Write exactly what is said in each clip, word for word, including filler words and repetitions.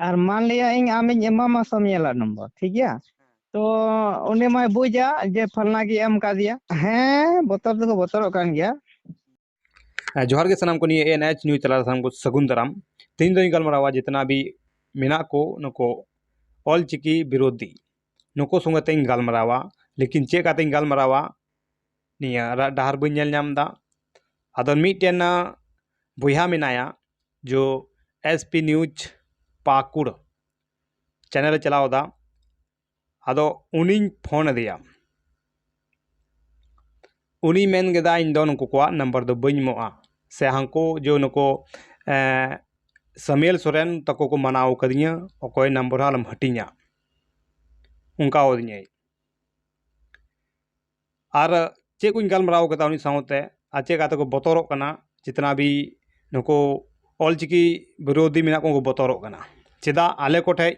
ᱟᱨ ᱢᱟᱱ ᱞᱤᱭᱟ ᱤᱧ ᱟᱢᱤᱧ ᱮᱢᱟᱢᱟ ᱥᱚᱢᱤᱭᱟᱞᱟᱜ ᱱᱚᱢᱵᱚᱨ, ᱴᱷᱤᱠ ᱜᱮᱭᱟ? ᱛᱚ ᱩᱱᱤ ᱢᱟᱭ ᱵᱩᱡᱟ ᱡᱮ ᱯᱷᱟᱞᱱᱟ ᱜᱮ ᱮᱢ ᱠᱟᱫᱮᱭᱟ᱾ ᱦᱮᱸ, ᱵᱚᱛᱚᱨ ᱫᱚᱠᱚ ᱵᱚᱛᱚᱨᱚᱜ ᱠᱟᱱ ᱜᱮᱭᱟ᱾ ᱦᱮᱸ, ᱡᱚᱦᱟᱨ ᱜᱮ ᱥᱟᱱᱟᱢ ᱠᱚ, ᱱᱤᱭᱟᱹ NH news ᱛᱟᱞᱟ ᱨᱮ ᱥᱟᱱᱟᱢ ᱠᱚ ᱥᱟᱹᱜᱩᱱ ᱫᱟᱨᱟᱢ᱾ ᱛᱮᱦᱮᱧ ᱫᱚᱧ ᱜᱟᱞᱢᱟᱨᱟᱣᱟ ᱡᱮᱛᱱᱟ ᱵᱤ ᱢᱮᱱᱟᱜ ᱠᱚ ᱱᱩᱠᱩ ᱚᱞᱪᱤᱠᱤ ᱵᱤᱨᱳᱫᱷᱤ, ᱱᱩᱠᱩ ᱥᱚᱸᱜᱮ ᱛᱮᱧ ᱜᱟᱞᱢᱟᱨᱟᱣᱟ᱾ ᱞᱮᱠᱤᱱ ᱪᱮᱫ ᱠᱟᱛᱮᱧ ᱜᱟᱞᱢᱟᱨᱟᱣᱟ, ᱱᱤᱭᱟᱹ ᱨᱟ-, ᱰᱟᱦᱟᱨ ᱵᱟᱹᱧ ᱧᱮᱞ ᱧᱟᱢ ᱮᱫᱟ᱾ ᱟᱫᱚ ᱢᱤᱫᱴᱮᱱ, ᱟ, ᱵᱚᱭᱦᱟ ᱢᱮᱱᱟᱭᱟ, ᱡᱚ SP news ᱯᱟᱹᱠᱩᱲ channel ᱮ ᱪᱟᱞᱟᱣ ᱮᱫᱟ᱾ ᱟᱫᱚ ᱩᱱᱤᱧ ᱯᱷᱳᱱ ᱟᱫᱮᱭᱟ᱾ ᱩᱱᱤ ᱢᱮᱱ ᱠᱮᱫᱟ, "ᱤᱧ ᱫᱚ ᱱᱩᱠᱩ ᱠᱚᱣᱟᱜ ᱱᱟᱢᱵᱟᱨ ᱫᱚ ᱵᱟᱹᱧ ᱮᱢᱚᱜᱼᱟ, ᱥᱮ ᱦᱟᱱᱠᱩ ᱡᱮ ᱱᱩᱠᱩ, ᱮᱸ, ᱥᱟᱢᱤᱭᱮᱞ ᱥᱚᱨᱮᱱ ᱛᱟᱠᱚ ᱠᱚ ᱢᱟᱱᱟᱣ ᱠᱟᱫᱤᱧᱟ, ᱚᱠᱚᱭ ᱱᱟᱢᱵᱟᱨ ᱦᱚᱸ ᱟᱞᱚᱢ ᱦᱟᱹᱴᱤᱧᱟ", ᱚᱱᱠᱟ ᱟᱫᱤᱧᱟᱭ᱾ ᱟᱨ ᱪᱮᱫ ᱠᱚᱧ ᱜᱟᱞᱢᱟᱨᱟᱣ ᱠᱮᱫᱟ ᱩᱱᱤ ᱥᱟᱶᱛᱮ, ᱟᱨ ᱪᱮᱫ ᱠᱟᱛᱮ ᱠᱚ ᱵᱚᱛᱚᱨᱚᱜ ᱠᱟᱱᱟ, ᱡᱤᱛᱱᱟ ᱵᱷᱤ ᱱᱩᱠᱩ ᱚᱞᱪᱤᱠᱤ ᱵᱤᱨᱳᱫᱷᱤ ᱢᱮᱱᱟᱜ ᱠᱚ, ᱩᱱᱠᱩ ᱵᱚᱛᱚᱨᱚᱜ ᱠᱟᱱᱟ᱾ ᱪᱮᱫᱟᱜ ᱟᱞᱮ ᱠᱚᱴᱷᱮᱡ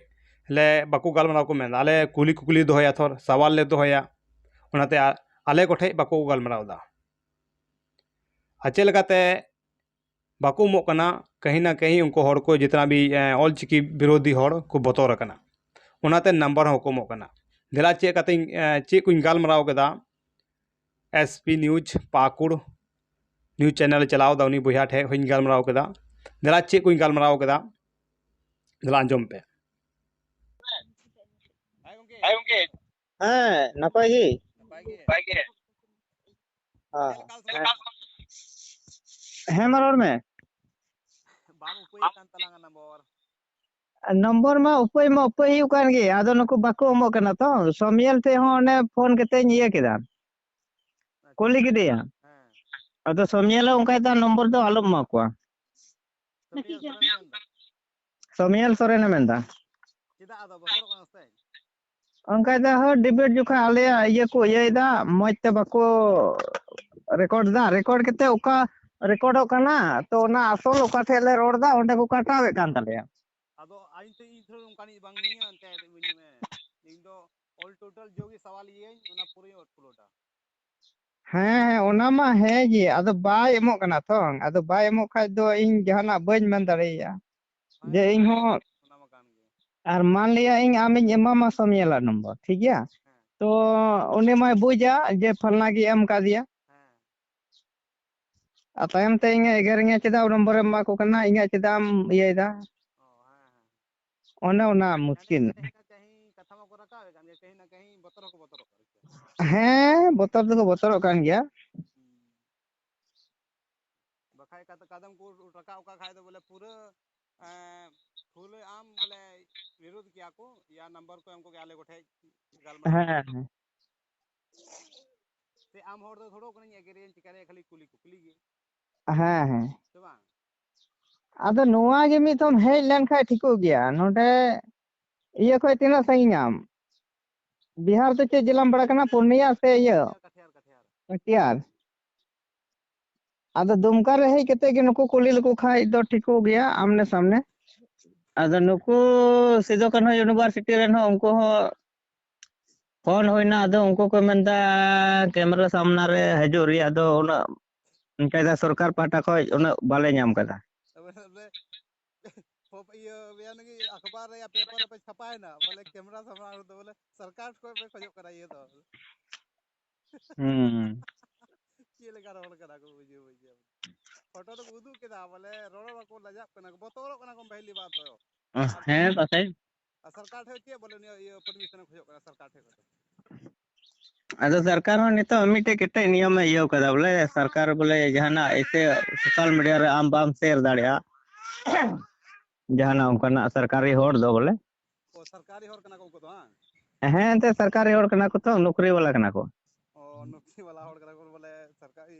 ᱞᱮ ᱵᱟᱠᱚ ᱜᱟᱞᱢᱟᱨᱟᱣ ᱠᱚ ᱢᱮᱱᱫᱟ, ᱟᱞᱮ ᱠᱩᱞᱤ ᱠᱩᱠᱞᱤ ᱫᱚᱦᱚᱭᱟ, ᱛᱷᱚᱨ ᱥᱟᱣᱟᱞ ᱞᱮ ᱫᱚᱦᱚᱭᱟ, ᱚᱱᱟᱛᱮ ᱟ-, ᱟᱞᱮ ᱠᱚᱴᱷᱮᱡ ᱵᱟᱠᱚ ᱜᱟᱞᱢᱟᱨᱟᱣ ᱮᱫᱟ᱾ ᱟᱨ ᱪᱮᱫ ᱞᱮᱠᱟᱛᱮ ᱵᱟᱠᱚ ᱮᱢᱚᱜ ᱠᱟᱱᱟ, ᱠᱟᱹᱦᱤ ᱱᱟ ᱠᱟᱹᱦᱤ ᱩᱱᱠᱩ ᱦᱚᱲ ᱠᱚ ᱡᱤᱛᱱᱟ ᱵᱷᱤ, ᱮ, ᱚᱞᱪᱤᱠᱤ ᱵᱤᱨᱳᱫᱷᱤ ᱦᱚᱲ ᱠᱚ ᱵᱚᱛᱚᱨ ᱟᱠᱟᱱᱟ, ᱚᱱᱟᱛᱮ ᱱᱟᱢᱵᱟᱨ ᱦᱚᱸ ᱵᱟᱠᱚ ᱮᱢᱚᱜ ᱠᱟᱱᱟ᱾ ᱫᱮᱞᱟ ᱪᱮᱫ ᱠᱟᱛᱮᱧ, ᱮ, ᱪᱮᱫ ᱠᱚᱧ ᱜᱟᱞᱢᱟᱨᱟᱣ ᱠᱮᱫᱟ, SP news ᱯᱟᱹᱠᱩᱲ news channel ᱮ ᱪᱟᱞᱟᱣ ᱮᱫᱟ, ᱩᱱᱤ ᱵᱚᱭᱦᱟ ᱴᱷᱮᱡ ᱦᱚᱧ ᱜᱟᱞᱢᱟᱨᱟᱣ ᱠᱮᱫᱟ᱾ ᱫᱮᱞᱟ ᱪᱮᱫ ᱠᱚᱧ ᱜᱟᱞᱢᱟᱨᱟᱣ ᱠᱮᱫᱟ, ᱫᱮᱞᱟ ᱟᱸᱡᱚᱢ ᱯᱮ᱾ ᱦᱮᱸ ᱜᱚᱝᱠᱮ᱾ ᱦᱮᱸ, ᱱᱟᱯᱟᱭ ᱜᱮ? ᱱᱟᱯᱟᱭ ᱜᱮ᱾ ᱦᱮᱸ, ᱪᱮᱫ ᱞᱮᱠᱟ ᱦᱮᱸ᱾ ᱦᱮᱸ, ᱢᱟ ᱨᱚᱲ ᱢᱮ᱾ ᱵᱟᱢ ᱩᱯᱟᱹᱭᱮᱫ ᱠᱟᱱ ᱛᱟᱞᱟᱝᱟ ᱱᱚᱢᱵᱚᱨ᱾ ᱱᱚᱢᱵᱚᱨ ᱢᱟ ᱩᱯᱟᱹᱭ ᱢᱟ ᱩᱯᱟᱹᱭ ᱦᱩᱭᱩᱜ ᱠᱟᱱ ᱜᱮ, ᱟᱫᱚ ᱱᱩᱠᱩ ᱵᱟᱠᱚ ᱮᱢᱚᱜ ᱠᱟᱱᱟ ᱛᱚ᱾ ᱥᱚᱢᱤᱭᱮᱞ ᱴᱷᱮᱡ ᱦᱚᱸ ᱚᱱᱮ ᱯᱷᱳᱱ ᱠᱟᱛᱮᱧ ᱤᱭᱟᱹ ᱠᱮᱫᱟ, ᱟᱪᱪᱷᱟ᱾ ᱠᱩᱞᱤ ᱠᱮᱫᱮᱭᱟ᱾ ᱦᱮᱸ᱾ ᱟᱫᱚ ᱥᱚᱢᱤᱭᱮᱞ ᱦᱚᱸ ᱚᱱᱠᱟᱭ ᱫᱟ ᱱᱚᱢᱵᱚᱨ ᱫᱚ ᱟᱞᱚᱢ ᱮᱢᱟ ᱠᱚᱣᱟ᱾ ᱥᱚᱢᱤᱭᱮᱞ ᱥᱚᱨᱮᱱ ᱢᱮᱱᱫᱟ᱾ ᱥᱚᱢᱤᱭᱮᱞ ᱥᱚᱨᱮᱱᱮ ᱢᱮᱱᱫᱟ᱾ ᱪᱮᱫᱟᱜ ᱟᱫᱚ ᱵᱚᱛᱚᱨᱚᱜ ᱠᱟᱱᱟ ᱥᱮ? ᱚᱱᱠᱟᱭ ᱫᱟ, ᱦᱳᱭ, debate ᱡᱚᱠᱷᱚᱱ ᱟᱞᱮᱭᱟᱜ ᱤᱭᱟᱹ ᱠᱚ ᱤᱭᱟᱹᱭ ᱫᱟ, ᱢᱚᱡᱽ ᱛᱮ ᱵᱟᱠᱚ record ᱫᱟ, record ᱠᱟᱛᱮ ᱚᱠᱟ recordᱚᱜ ᱠᱟᱱᱟ, ᱛᱚ ᱚᱱᱟ ᱟᱥᱚᱞ ᱚᱠᱟ ᱴᱷᱮᱡ ᱞᱮ ᱨᱚᱲ ᱫᱟ, ᱚᱸᱰᱮ ᱠᱚ ᱠᱟᱴᱟᱣᱮᱫ ᱠᱟᱱ ᱛᱟᱞᱮᱭᱟ᱾ ᱟᱫᱚ ᱤᱧ ᱛᱚ, ᱤᱧ ᱛᱷᱚᱲᱟ ᱚᱱᱠᱟᱱᱤᱡ ᱵᱟᱝ ᱠᱟᱹᱱᱟᱹᱧ ᱮᱱᱛᱮ, ᱤᱧ ᱫᱚ all total ᱡᱚᱜᱮ ᱥᱟᱣᱟᱞ ᱤᱭᱟᱹᱧ, ᱚᱱᱟ ᱯᱩᱨᱟᱹᱧ uploadᱟ᱾ ᱦᱮᱸ, ᱦᱮᱸ, ᱚᱱᱟ ᱢᱟ ᱦᱮᱸ ᱜᱮ, ᱟᱫᱚ ᱵᱟᱭ ᱮᱢᱚᱜ ᱠᱟᱱᱟ ᱛᱚ, ᱟᱫᱚ ᱵᱟᱭ ᱮᱢᱚᱜ ᱠᱷᱟᱡ ᱫᱚ ᱤᱧ ᱡᱟᱦᱟᱱᱟᱜ ᱵᱟᱹᱧ ᱢᱮᱱ ᱫᱟᱲᱮᱭᱟᱜᱼᱟ᱾ ᱦᱮᱸ, ᱡᱮ ᱤᱧ ᱦᱚᱸ ᱚᱱᱟ ᱢᱟ ᱠᱟᱱ ᱟᱨ ᱢᱟᱱ ᱞᱤᱭᱟ ᱤᱧ ᱟᱢᱤᱧ ᱮᱢᱟᱢᱟ ᱥᱚᱢᱭᱟᱞᱟ ᱱᱚᱢᱵᱚᱨ, ᱴᱷᱤᱠ ᱜᱮᱭᱟ? ᱦᱮᱸ᱾ ᱛᱚ ᱩᱱᱤ ᱢᱟᱭ ᱵᱩᱡᱟ ᱡᱮ ᱯᱷᱟᱞᱱᱟ ᱜᱮ ᱮᱢ ᱠᱟᱫᱮᱭᱟ᱾ ᱦᱮᱸ᱾ ᱟᱨ ᱛᱟᱭᱚᱢ ᱛᱮ ᱤᱧᱮ ᱮᱜᱮᱨᱤᱧᱟ, "ᱪᱮᱫᱟᱜ ᱱᱚᱢᱵᱚᱨᱮᱢ ᱮᱢᱟ ᱠᱚ ᱠᱟᱱᱟ, ᱤᱧᱟᱹᱜ ᱪᱮᱫᱟᱜ ᱮᱢ ᱤᱭᱟᱹᱭᱮᱫᱟ?" ᱚ, ᱦᱮᱸ, ᱦᱮᱸ᱾ ᱚᱱᱮ ᱚᱱᱟ ᱢᱩᱥᱠᱤᱞ᱾ ᱠᱟᱹᱦᱤ ᱱᱟ ᱠᱟᱹᱦᱤ ᱠᱟᱛᱷᱟ ᱢᱟᱠᱚ ᱨᱟᱠᱟᱵ ᱮᱫ ᱠᱟᱱ ᱜᱮ, ᱠᱟᱹᱦᱤ ᱱᱟ ᱠᱟᱹᱦᱤ ᱵᱚᱛᱚᱨ ᱦᱚᱸᱠᱚ ᱵᱚᱛᱚᱨᱚᱜ ᱠᱟᱱ ᱜᱮᱭᱟ᱾ ᱦᱮᱸ, ᱵᱚᱛᱚᱨ ᱫᱚᱠᱚ ᱵᱚᱛᱚᱨᱚᱜ ᱠᱟᱱ ᱜᱮᱭᱟ᱾ ᱦᱩᱸ᱾ ᱵᱟᱠᱷᱟᱡ ᱠᱟᱫ-, ᱠᱟᱫᱚᱢ ᱠᱚ ᱨᱟᱠᱟᱵ ᱠᱟᱜ ᱠᱷᱟᱡ ᱫᱚ ᱵᱚᱞᱮ ᱯᱩᱨᱟᱹ, ᱮᱸ, ᱯᱷᱩᱞ ᱟᱢ ᱵᱚᱞᱮ ᱵᱤᱨᱳᱫ ᱠᱮᱭᱟ ᱠᱚ, ᱭᱟ ᱱᱟᱢᱵᱟᱨ ᱠᱚ ᱮᱢ ᱠᱚᱜᱮ ᱟᱞᱮ ᱠᱚᱴᱷᱮᱡ ᱜᱟᱞᱢᱟᱨᱟᱣ᱾ ᱦᱮᱸ, ᱦᱮᱸ᱾ ᱥᱮ ᱟᱢ ᱦᱚᱲ ᱫᱚ ᱛᱷᱚᱲᱚ ᱠᱟᱹᱱᱟᱹᱧ ᱮᱜᱮᱨᱤᱭᱟᱹᱧ, ᱪᱤᱠᱟᱹᱨᱮᱭᱟ, ᱠᱷᱟᱹᱞᱤ ᱠᱩᱞᱤ ᱠᱩᱠᱞᱤ ᱜᱮ᱾ ᱦᱮᱸ, ᱦᱮᱸ᱾ ᱥᱮ ᱵᱟᱝ? ᱟᱫᱚ ᱱᱚᱣᱟ ᱜᱮ ᱢᱤᱫ ᱫᱷᱟᱣ ᱦᱮᱡ ᱞᱮᱱᱠᱷᱟᱡ ᱴᱷᱤᱠᱚᱜ ᱜᱮᱭᱟ᱾ ᱱᱚᱰᱮ ᱤᱭᱟᱹ ᱠᱷᱚᱡ ᱛᱤᱱᱟᱹᱜ ᱥᱟᱺᱜᱤᱧ ᱟᱢ? ᱵᱤᱦᱟᱨ ᱫᱚ ᱪᱮᱫ ᱡᱮᱞᱟᱢ ᱯᱟᱲᱟᱜ ᱠᱟᱱᱟ? ᱯᱩᱨᱱᱤᱭᱟ ᱥᱮ ᱤᱭᱟᱹ? ᱠᱟᱴᱷᱤᱭᱟᱨ, ᱠᱟᱴᱷᱤᱭᱟᱨ᱾ ᱠᱟᱴᱷᱤᱭᱟᱨ᱾ ᱟᱫᱚ ᱫᱩᱢᱠᱟ ᱨᱮ ᱦᱮᱡ ᱠᱟᱛᱮ ᱜᱮ ᱱᱩᱠᱩ ᱠᱩᱞᱤ ᱞᱮᱠᱚ ᱠᱷᱟᱡ ᱫᱚ ᱴᱷᱤᱠᱚᱜ ᱜᱮᱭᱟ, ᱟᱢᱱᱮ ᱥᱟᱢᱱᱮ᱾ ᱟᱫᱚ ᱱᱩᱠᱩ ᱥᱤᱫᱩ ᱠᱟᱹᱱᱦᱩ ᱤᱭᱩᱱᱤᱵᱷᱟᱨᱥᱤᱴᱤ ᱨᱮᱱ ᱦᱚᱸ, ᱩᱱᱠᱩ ᱦᱚᱸ ᱯᱷᱳᱱ ᱦᱩᱭᱱᱟ, ᱟᱫᱚ ᱩᱱᱠᱩ ᱠᱚ ᱢᱮᱱᱫᱟ ᱠᱮᱢᱮᱨᱟ ᱥᱟᱢᱱᱟ ᱨᱮ ᱦᱤᱡᱩᱜ ᱨᱮᱭᱟᱜ ᱫᱚ ᱩᱱᱟᱹᱜ, ᱚᱱᱠᱟᱭᱫᱟ ᱥᱚᱨᱠᱟᱨ ᱯᱟᱦᱴᱟ ᱠᱷᱚᱡ ᱩᱱᱟᱹᱜ ᱵᱟᱞᱮ ᱧᱟᱢ ᱠᱟᱫᱟ᱾ ᱛᱚᱵᱮ ᱵᱚᱞᱮ, ᱯᱷᱳ-, ᱤᱭᱟᱹ, ᱤᱭᱟᱹ ᱱᱟᱜᱤ ᱟᱠᱷᱵᱟᱨ ᱨᱮ ᱭᱟ ᱯᱮᱯᱟᱨ ᱨᱮᱯᱮ ᱪᱷᱟᱯᱟᱭᱮᱱᱟ, ᱵᱚᱞᱮ ᱠᱮᱢᱮᱨᱟ ᱥᱟᱢᱟᱝ ᱨᱮᱫᱚ ᱵᱚᱞᱮ ᱥᱚᱨᱠᱟᱨ ᱠᱷᱚᱡ ᱯᱮ ᱠᱷᱚᱡᱚᱜ ᱠᱟᱱᱟ ᱤᱭᱟᱹ ᱫᱚ᱾ ᱦᱩᱸ᱾ ᱪᱮᱫ ᱞᱮᱠᱟ ᱨᱚᱲ ᱠᱟᱱᱟ ᱠᱚ ᱵᱩᱡᱷᱟᱹᱣ, ᱵᱩᱡᱷᱟᱹᱣ᱾ ᱯᱷᱳᱴᱳ ᱫᱚᱠᱚ ᱩᱫᱩᱜ ᱠᱮᱫᱟ, ᱵᱚᱞᱮ ᱨᱚᱲ ᱵᱟᱠᱚ ᱞᱟᱡᱟᱜ ᱠᱟᱱᱟ, ᱵᱚᱛᱚᱨᱚᱜ ᱠᱟᱱᱟ ᱠᱚ ᱯᱟᱹᱦᱤᱞᱤ ᱵᱟᱨ ᱫᱚ᱾ ᱦᱮᱸ, ᱯᱟᱥᱮᱡ᱾ ᱟᱨ ᱥᱚᱨᱠᱟᱨ ᱴᱷᱮᱱ ᱪᱮᱫ ᱵᱚᱞᱮ ᱱᱤᱭᱟᱹ ᱤᱭᱟᱹ ᱯᱟᱨᱢᱤᱥᱚᱱ ᱮ ᱠᱷᱚᱡᱚᱜ ᱠᱟᱱᱟ ᱥᱚᱨᱠᱟᱨ ᱴᱷᱮᱱ ᱠᱷᱚᱱ? ᱟᱫᱚ ᱥᱚᱨᱠᱟᱨ ᱦᱚᱸ ᱱᱤᱛᱚᱜ ᱢᱤᱫᱴᱮᱡ ᱠᱮᱴᱮᱡ ᱱᱤᱭᱚᱢᱮ ᱤᱭᱟᱹᱣ ᱠᱟᱫᱟ, ᱵᱚᱞᱮ ᱥᱚᱨᱠᱟᱨ ᱵᱚᱞᱮ ᱡᱟᱦᱟᱱᱟᱜ ᱮᱥᱮ ᱥᱳᱥᱟᱞ ᱢᱤᱰᱤᱭᱟ ᱨᱮ ᱟᱢ ᱵᱟᱢ ᱥᱮᱭᱟᱨ ᱫᱟᱲᱮᱭᱟᱜᱼᱟ᱾ ᱡᱟᱦᱟᱱᱟᱜ ᱚᱱᱠᱟᱱᱟᱜ ᱥᱚᱨᱠᱟᱨᱤ ᱦᱚᱲ ᱫᱚ ᱵᱚᱞᱮ᱾ ᱚ, ᱥᱚᱨᱠᱟᱨᱤ ᱦᱚᱲ ᱠᱟᱱᱟ ᱠᱚ ᱩᱱᱠᱩ ᱫᱚ, ᱵᱟᱝ? ᱦᱮᱸ, ᱮᱱᱛᱮ ᱥᱚᱨᱠᱟᱨᱤ ᱦᱚᱲ ᱠᱟᱱᱟ ᱠᱚ ᱛᱚ, ᱱᱚᱠᱨᱤ ᱵᱟᱞᱟ ᱠᱟᱱᱟ ᱠᱚ᱾ ᱚ, ᱱᱚᱠᱨᱤ ᱵᱟᱞᱟ ᱦᱚᱲ ᱠᱟᱱᱟ ᱠᱚ, ᱵᱚᱞᱮ ᱥᱚᱨᱠᱟᱨᱤ